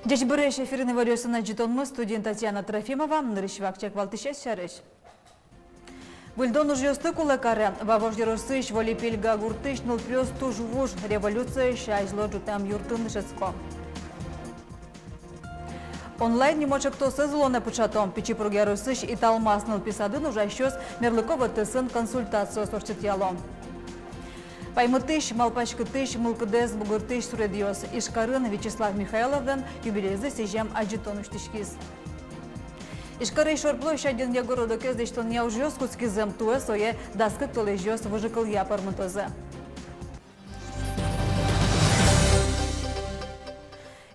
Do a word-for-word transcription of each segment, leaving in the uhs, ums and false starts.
Ӟечбуресь! Эфирын иворъёсын ӝытонмы, студиын Татьяна Трофимова. Нырысь вакчияк валтӥсез сярысь. Выльдон ужъёсты кулэ каре. Вавож ёросысь Волипельга гуртысь нылпиос туж вуж, революциысь азьло ӝутэм юртын дышетско. Онлайн нимо ӵектосэз улонэ пыӵато. Пичи Пурга ёросысь Италмас нылпи садын ужасьёс мерлыко вотэсын консультациос ортчытъяло. Паймытӥсь, малпаськытӥсь, мылкыдэз бугыртӥсь суредъёс. Ижкарын Вячеслав Михайловлэн юбилейзэ сӥзем адӟытон усьтӥськиз. Ижкарысь Шор площадьын егор одӥгез лэсьтонъя ужъёс кутскизы. Туэ сое дас кык толэзьёс выжыкылъя пӧрмытозы.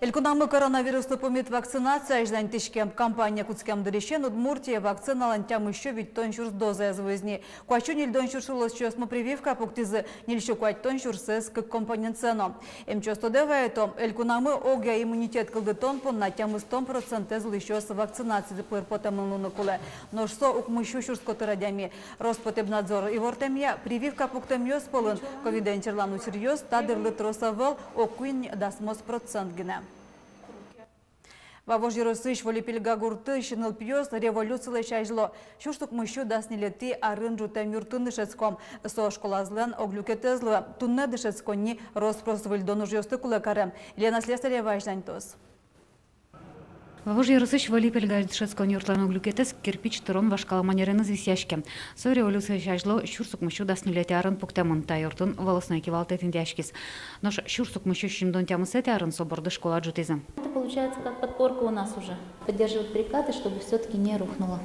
Элькунамы коронавируслы пумит вакцинация азьланьтӥське. Кампания кутскем дырысен Удмуртие вакциналэн тямыссю витьтон сюрс дозаез вуиз ни. Куатьсю ньыльдон сюрс улосчиосмы прививка пуктӥзы, ньыльсю куатьтон сюрсэз кык компонентсэ но. Эмчиос тодэ вайыто: элькунамы огъя иммунитет кылдытон понна тямыстон процентэз улӥсьёс вакцинаци пыр потэмын луыны кулэ. Нош со укмыссю сюрс котыр адями. Роспотребнадзор ивортэмъя, прививка пуктэмъёс пӧлын ковидэн черлан учыръёс та дырлы трос ӧвӧл, ог куинь дасмос процент гинэ. Вавож ёросысь Волипельга гуртысь нылпиос революцилэсь азьло, сюрс укмыссю дас ньылетӥ арын ӝутэм юртын дышетско. Со школазылэн ог люкетэз луэ. Туннэ дышетсконни рос-прос выльдон ужъёсты кулэ каре. Елена Слесарева азьланьтоз. Вавож ёросысь Волипельга дышетскон юртлэн ог люкетэз кирпич тырон вашкала манереныз висъяське. Со революциысь азьло, сюрс укмыссю дас ньылетӥ арын пуктэмын. Та юртын волостной кивалтэт интыяськиз. Нош сюрс укмыссю сизьымдон тямысэтӥ арын со борды школа ӝутӥзы. Это получается как подпорка у нас уже. Поддерживают бригады, чтобы всё-таки не рухнуло.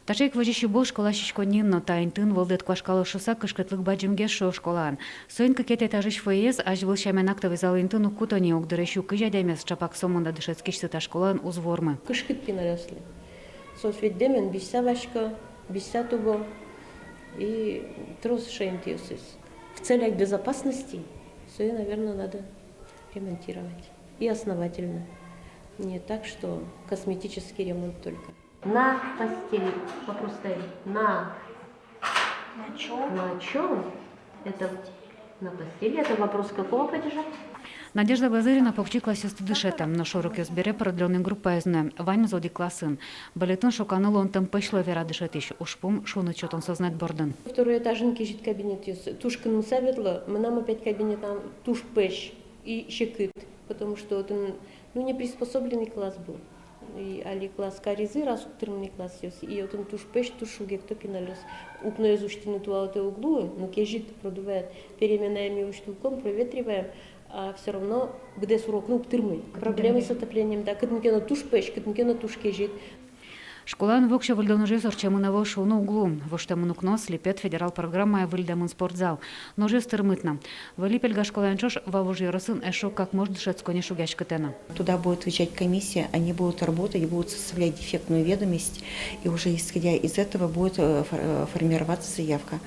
Таӵе ик возись ыбу школа сиськонниын но. Та интыын вӧлдэт куашкалоз шуыса, кышкытлык бадӟымгес, шуо школаын. Соин кыкетӥ этажысь фойеез азьвыл сямен актовый зал интыын уг куто ни. Огдыресь ю кызь адямиез, ӵапак сомында дышетскисьсы та школаын уз вормы. Кышкыт пиналъёслы. Соос ведь дэмен бызьыса васько, бызьыса тубо и трос шаинтыосыз. В целях безопасности сое, наверное, надо ремонтировать. И основательно. Не так, что косметический ремонт только. На постели. Вопрос стоит. На. На чём? На чём? Это на постели. Это вопрос какого падежа? Надежда Базырина покчи классъёсты дышетэ, нош урокъёс бере продлённый группаез нуэ. Ваньмыз одӥг классын. Балетын шоканы луонтэм пӧсь луэ, вера дышетӥсь. Ужпум — шуныт сётон сӧзнэт бордын. Второй этажын кезьыт кабинетъёс. Туж кынмыса ветло, мынам опять кабинетам туж пӧсь и секыт, потому что отын, ну, не приспособленный класс был. И али класс каризы, раз уг тырмы ни классъёс, и отын туж пӧсь, туж шугекто пиналъёс. Укноез усьтыны туалетэ уг луы, но кезьыт, продувает. Переменаен ми усьтылӥськом, проветриваем, а всё равно быдэс урок но уг тырмы. Проблемы с отоплением, да, кытын ке но туж пӧсь, кытын ке но туж кезьыт. Школаын воксё выльдон ужъёс ортчемын ӧвӧл шуыны уг луы. Воштэмын укноос, липет, федерал программая выльдэмын спортзал. Но ужъёс тырмыт на. Волипельга школаен ӵош Вавож ёросын эшшо кык мур дышетсконни шугъяськытэ на. Туда будет выезжать комиссия, они будут работать, будут составлять дефектную ведомость, и уже исходя из этого будет, э, фор-, э, формироваться заявка.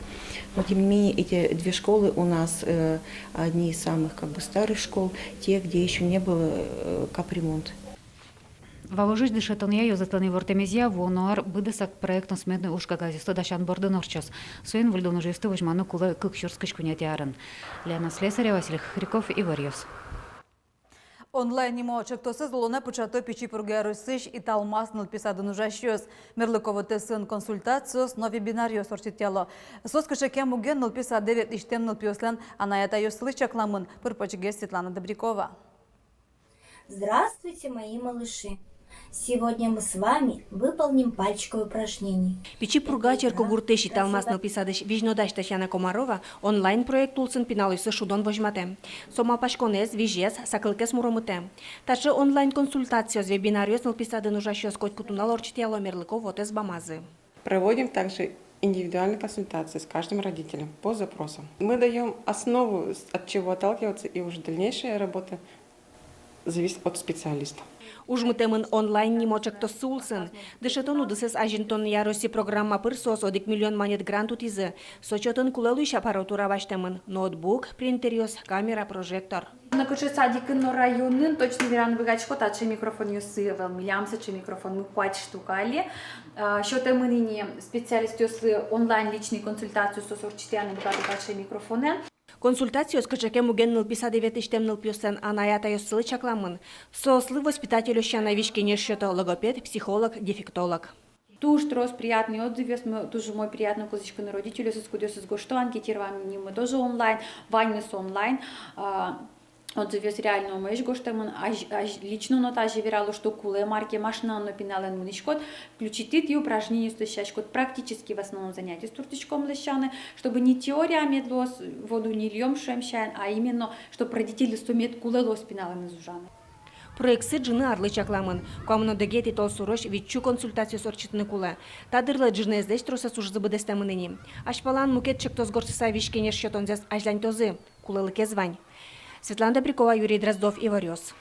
Но тем не менее эти две школы у нас, э, одни из самых как бы старых школ, те, где ещё не было, э, капремонт. Вавожысь дышетонъя ёзэтлэн ивортэмезъя, вуоно ар быдэсак проектно-сметной ужкагазъёсты дасян бордын ортчоз. Соин выльдон ужъёсты возьманы кулэ кык сюрс кызь куинетӥ арын. Лена Слесарева, Василий Хохряков, Иворъёс. Онлайн нимо ӵектосэз улонэ пыӵато Пичи Пурга ёросысь Италмас нылпи садын ужасьёс. Мерлыко вотэсын консультациос но вебинаръёс ортчытъяло. Соос кыӵе ке муген нылпи садэ ветлӥсьтэм нылпиослэн анай-атайёссылы чакламын. Пыр-почгес Светлана Добрякова. Здравствуйте, мои малыши! Сегодня мы с вами выполним пальчиковое упражнение. Пичи Пурга черкогуртысь Италмас нылпи садысь визьнодась Татьяна Комарова онлайн-проект улсын пиналъёслы шудон возьматэ. Со малпаськонэз, визез, саклыкез муромытэ. Таӵе онлайн-консультациос, вебинаръёс нылпи садын ужасьёс котькуд нунал ортчытъяло мерлыко вотэс бамазы. Проводим также индивидуальные консультации с каждым родителем по запросам. Мы даём основу, с-, от чего отталкиваться, и уже дальнейшая работа Зависит от специалиста. Ужмытэмын онлайн нимо ӵектоссы улсын. Дышетон удысэз азинтонъя Россия программа пыр соос одӥг миллион манет грант утӥзы. Со чотын кулэ луись аппаратура басьтэмын: ноутбук, принтеръёс, камера, прожектор. Нокыӵе садикын но районын, точно вераны быгатӥсько, таӵе микрофонъёссы ӧвӧл. Милям сыӵе микрофонмы куать штука али. А, сётэмын ини специалистъёслы онлайн личный консультациос, соос ортчытъяны быгато таӵе микрофонэн. Консультациос кыӵе ке муген нылпи садэ ветлӥсьтэм нылпиослэн анай-атайёссылы чакламын. Соослы воспитательёс сяна визь-кенеш сёто логопед, психолог, дефектолог. Туж трос приятный отзывъёсмы, туж умой, приятно кылзӥськыны родительёсыз, кудъёсыз гожто, анкетированимы тоже онлайн, ваньмыз онлайн. А, отзывъёс реально умоесь гожтэмын, азь, азь, лично но тазьы верало, что кулэ, мар ке, машинаын но пиналэн мынӥськод, включитӥд и упражнениос лэсьтӥськод, практически в основном занятиос туртӥськом лэсьтыны, чтобы не теория мед луоз, воду не льём шуэм сямен, а именно, чтоб родительлы со мед кулэ луоз пиналэныз ужаны. Проектсы ӝыны арлы чакламын. Куамын одӥгетӥ толсурозь витьсю консультациос ортчытыны кулэ. Та дырлы ӝынызлэсь тросэз ужзы быдэстэмын ини. Азьпалан мукет ӵектос гортыса визь-кенеш сётонзэс азьланьтозы. Кулэлыкез вань. Светлана Добрякова, Юрий Дроздов, Иворъёс.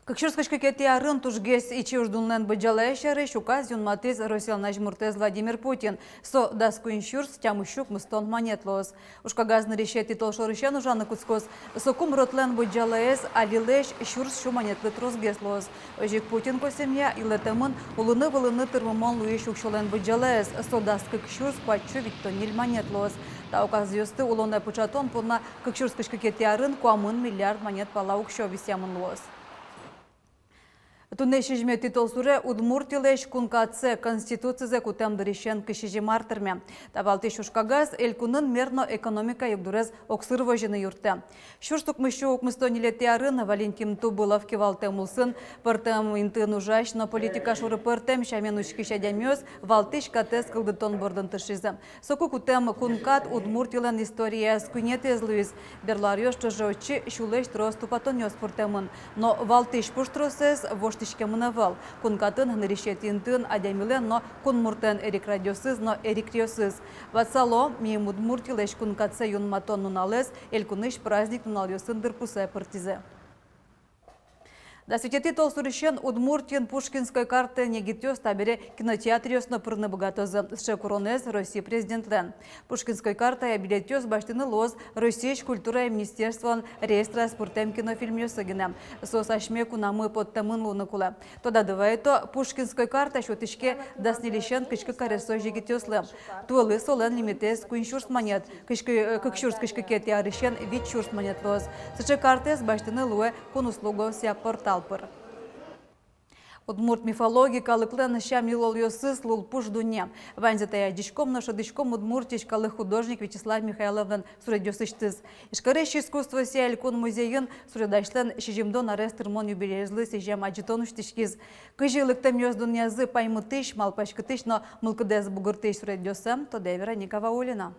Кык сюрс кызь кыкетӥ арын тужгес ичи уждунлэн быдӟалаез сярысь указ юнматӥз Россилэн азьмуртэз Владимир Путин. Со дас куинь сюрс тямыссю укмыстон манет луоз. Ужкагаз нырысетӥ толшорысен ужаны кутскоз. Соку мротлэн быдӟалаез алилэсь сюрс сю манетлы тросгес луоз. Озьы ик Путин косэмъя, йылэтэмын улыны-вылыны тырмымон луись уксёлэн быдӟалаез. Со дас кык сюрс куатьсю витьтон ньыль манет луоз. Та указъёсты улонэ пыӵатон понна кык сюрс кызь кыкетӥ арын куамын миллиард манет пала уксё висъямын луоз. Туннэ, сизьыметӥ толсуре, Удмуртилэсь кункатсэ, Конституцизэ кутэм дырысен кызь сизьым ар тырме. Та валтӥсь ужкагаз элькунын мер но экономика югдурез огсыр возьыны юрттэ. Сюрс укмыссю укмыстон ньылетӥ арын Валентин Тубылов кивалтэм улсын пӧртэм интыын ужась но политика шоры пӧртэм сямен учкись адямиос валтӥсь катэз кылдытон бордын тыршизы. Соку кутэм кункат Удмуртилэн историяз куинетӥез луиз. Берло аръёс ӵоже отчы сюлэсь трос тупатонъёс пыртэмын. Но валтӥсь пуштросэз воштӥськемын ӧвӧл. Кункатын нырысетӥ интыын адямилэн но кунмуртлэн эрикрадъёсыз но эрикъёсыз. Ватсало, миым Удмуртилэсь кункатсэ юнматон нуналэз элькунысь праздник нуналъёсын дырпусэ пыртӥзы. Дас витетӥ толсурысен Удмуртиын Пушкинской картаын егитъёс табере кинотеатръёсы но пырыны быгатозы. Сыӵе куронэз Россия президентлэн. Пушкинской картая билетъёс басьтыны луоз Россиысь культурая министерстволэн реестраз пыртэм кинофильмъёсы гинэ. Соос асьме кунамы поттэмын луыны кулэ. Тодады вайто, Пушкинской карта сётӥське дас ньыльысен кызь кык аресозь егитъёслы. Туэлы солэн лимитэз куинь сюрс манет, кызь кы-, кык сюрс кызь кыкетӥ арысен вить сюрс манет луоз. Сыӵе картаез басьтыны луэ кун услугаосъя портал пыр. Удмурт мифологи, калыклэн сям-йылолъёсыз, лулпуш дунне. Ваньзэ тае адӟиськом но шӧдӥськом Удмуртиысь калык художник Вячеслав Михайловлэн суредъёсысьтыз. Ижкарысь искусствоосъя элькун музейын суредасьлэн сизьымдон арес тырмон юбилейезлы сӥзем адӟытон усьтӥськиз. Кызьы лыктэмъёс дунъязы паймытӥсь, малпаськытӥсь но мылкыдэз бугыртӥсь суредъёссэ, тодэ Вероника Ваулина.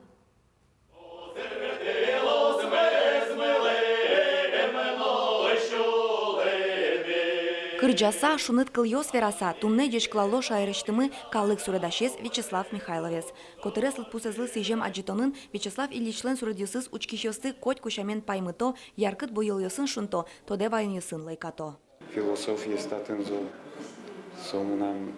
Кырӟаса, шуныт кылъёс вераса, туннэ ӟечкылало шаерысьтымы калык суредасез Вячеслав Михайловез. Котырес лыдпусэзлы сӥзем адӟытонын Вячеслав Ильичлэн суредъёсыз учкисьёсты котьку сямен паймыто, яркыт буёлъёсын шунто, тодэ ваёнъёсын лэйкато. Философиез татын зол, со мынам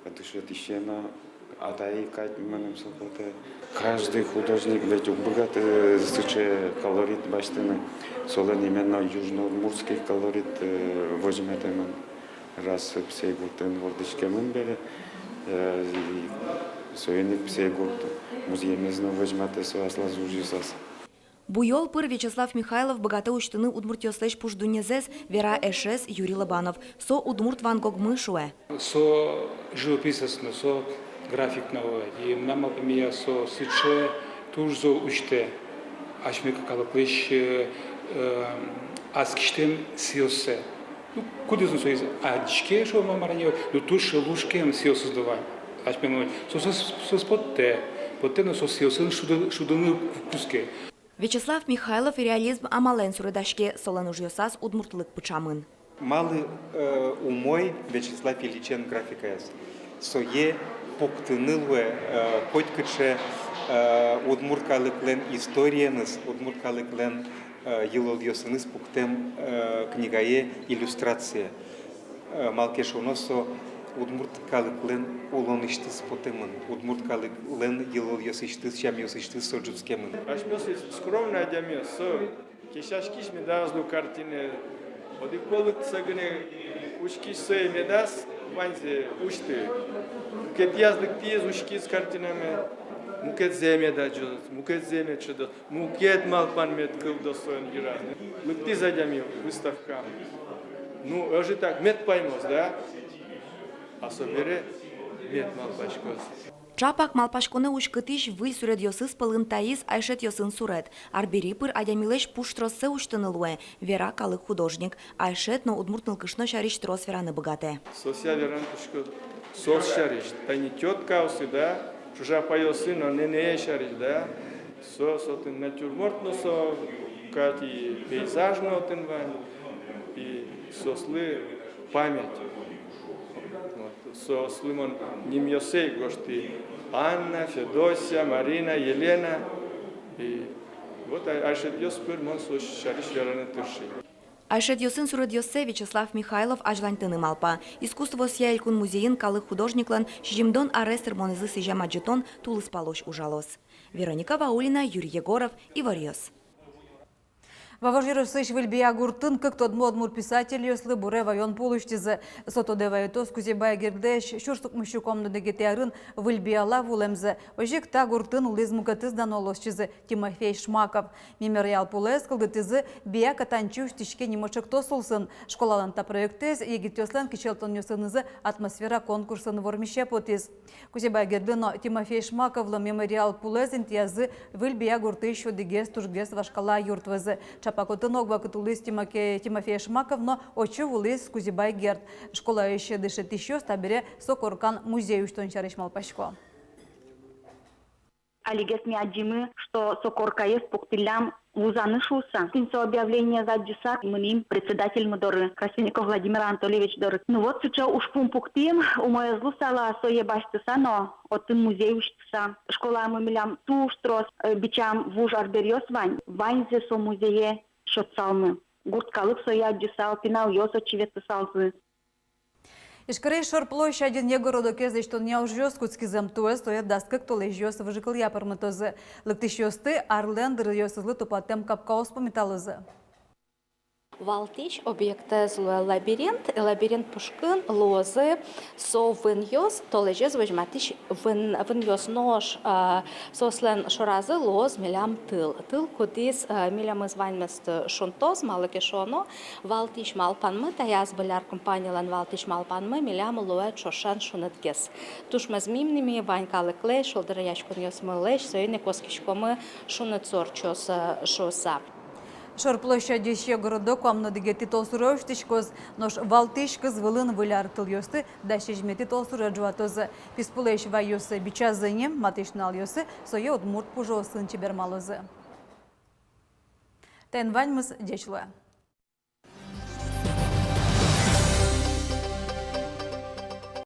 дышетӥсе но, атае кадь мыным со потэ. Каждый художник ведь уг быгаты сыӵе колорит басьтыны, солэн именно южноудмуртский колорит, э, возьматэмын. Раз Псей гуртын вордӥськемын бере, э, и соин ик Псей гурт музъемез но возьматэ со аслаз ужъёсаз. Буёл пыр Вячеслав Михайлов быгатэ усьтыны удмуртъёслэсь пуш дуннезэс, вера эшез Юрий Лобанов. Со удмурт Ван Гогмы, шуэ. Со живописец но, со график но, и мынам малпамея, со сыӵе туж зол усьтэ асьме калыклэсь, э, аскисьтэм сӥёссэ. Ну, кудӥз но соиз адӟиське, шуом, мар-а ни, ну, туж лушкем сӥёсыз но вань. Асьмелэн со, со, со, со поттэ, поттэ но со сӥёсын шуды-, шудыны кутске. Вячеслав Михайлов реализм амалэн суредаське, солэн ужъёсаз удмуртлык пыӵамын. Малы, э, умой Вячеслав Ильичен графикаез? Сое пуктыны луэ, э, котькыӵе, э, удмурт калыклэн историеныз, удмурт калыклэн Э, йылолъёсыныз пуктэм, э, книгае иллюстрация. Э, малы ке шуоно, со удмурт калыклэн улонысьтыз потэмын, удмурт калыклэн йылолъёсысьтыз, сямъёсысьтыз со ӝутскемын. Асьмеос скромный адямиос, со кесяськись медаз лу картинае. Одӥг пол лыктыса гинэ учкись, сое медаз ваньзэ усьты. Мукетъяз лыктӥз, учкиз картинаме, мукетсэ мед адӟоз, мукетсэ мед шӧдоз, мукет малпан мед кылдоз соин йыраз. Лыктӥз адями выставкае. Ну, ӧжытак мед паймоз, да? А собере мед малпаськоз. Ӵапак малпаськонэ уськытӥсь выль суредъёсыз пӧлын таиз айшетъёсын суред. Арбери пыр адямилэсь пуштроссэ усьтыны луэ, вера калык художник. Айшет но удмурт нылкышно сярысь трос вераны быгатэ. Соосъя вераны кутско, соос сярысь. Тани тёткаосы, да, ӵужапайёсы но нэнэе сярысь, да. Соос отын натюрморт но, со кадь и пейзаж но отын вань, и соослы память. Вот. Соослы мон нимъёссэ гожтӥ: Анна, Федосья, Марина, Елена. И вот ай-, айшетъёс пыр мон соос сярысь вераны тырши. Айшетъёсын суредъёссэ Вячеслав Михайлов азьланьтыны малпа. Искусствоосъя элькун музейын калык художниклэн сизьымдон арес тырмонэзлы сӥзем адӟытон тулыспалозь ужалоз. Вероника Ваулина, Юрий Егоров, «Иворъёс». Вавож ёросысь Выль Бия гуртын кык тодмо удмурт писательёслы буре ваён пол усьтӥзы. Со тодэ вайытоз Кузебай Гердлэсь сюрс укмыссю куамын одӥгетӥ арын Выль Бияла вуылэмзэ. Озьы ик та гуртын улӥз мукетыз дано улосчизы Тимофей Шмаков. Мемориал пулэз кылдытӥзы «Бия катанчи усьтӥське» нимо ӵектос улсын. Школалэн та проектэз егитъёслэн кичӧлтонъёсынызы «Атмосфера» конкурсын вормисе потӥз. Кузебай Гердлы но Тимофей Шмаковлы мемориал пулэз интыязы Выль Бия гуртысь одӥгез тужгес вашкала юрт вӧзы. Ӵапак отын ог вакыт улӥз Тимоке-, Тимофей Шмаков но отчы вуылӥз Кузебай Герд. Школаысь дышетӥсьёс табере со коркан музей усьтон сярысь малпасько. Алигес ми адӟимы, что со коркаез пуктӥллям вузаны шуыса. Тӥни со объявлениез адӟыса, мынӥм председательмы доры, Красильников Владимир Анатольевич доры. Ну вот, сыӵе ужпум пуктӥм, умоез луысал-а сое басьтыса но отын музей усьтыса. Школамы милям туж трос, э, бичам вуж арбериос вань, ваньзэ со музее сётсалмы. Гурт калык сое адӟысал, пиналъёс отчы ветлысалзы. Ижкарысь Шор площадьын йӧ городокез лэсьтонъя ужъёс кутскизы. Туэ сое дас кык толэзьёс выжыкылъя пӧрмытозы. Лыктӥсьёсты арлэн дыръёсызлы тупатэм капкаос пумиталозы. Валтӥсь объектэз луэ лабиринт, лабиринт пушкын луозы со вынъёс, толэзез возьматӥсь вын-, вынъёс, нош, а, соослэн шоразы луоз милям тыл. Тыл, кудӥз, а, милемыз ваньмыз шунтоз, малы ке шуоно, валтӥсь малпанмы, таяз Выль ар компаниялэн валтӥсь малпанмы милям луэ ӵошен шунытгес. Туж мӧзмим ни ми вань калыклэсь, шулдыръяськонъёсмылэсь, соин ик оскиськомы, шуныт со ортчоз, э, шуыса. Шор площадьысь йӧ городок куамын одӥгетӥ толсуре усьтӥськоз, нош валтӥсь кыз вылын Выль ар тылъёсты дас сизьыметӥ толсуре ӝуатозы. Писпулэсь вайёссэ бичазы ни, матысь нуналъёсы сое удмурт пужыосын чебермалозы. Таин ваньмыз, ӟеч луэ.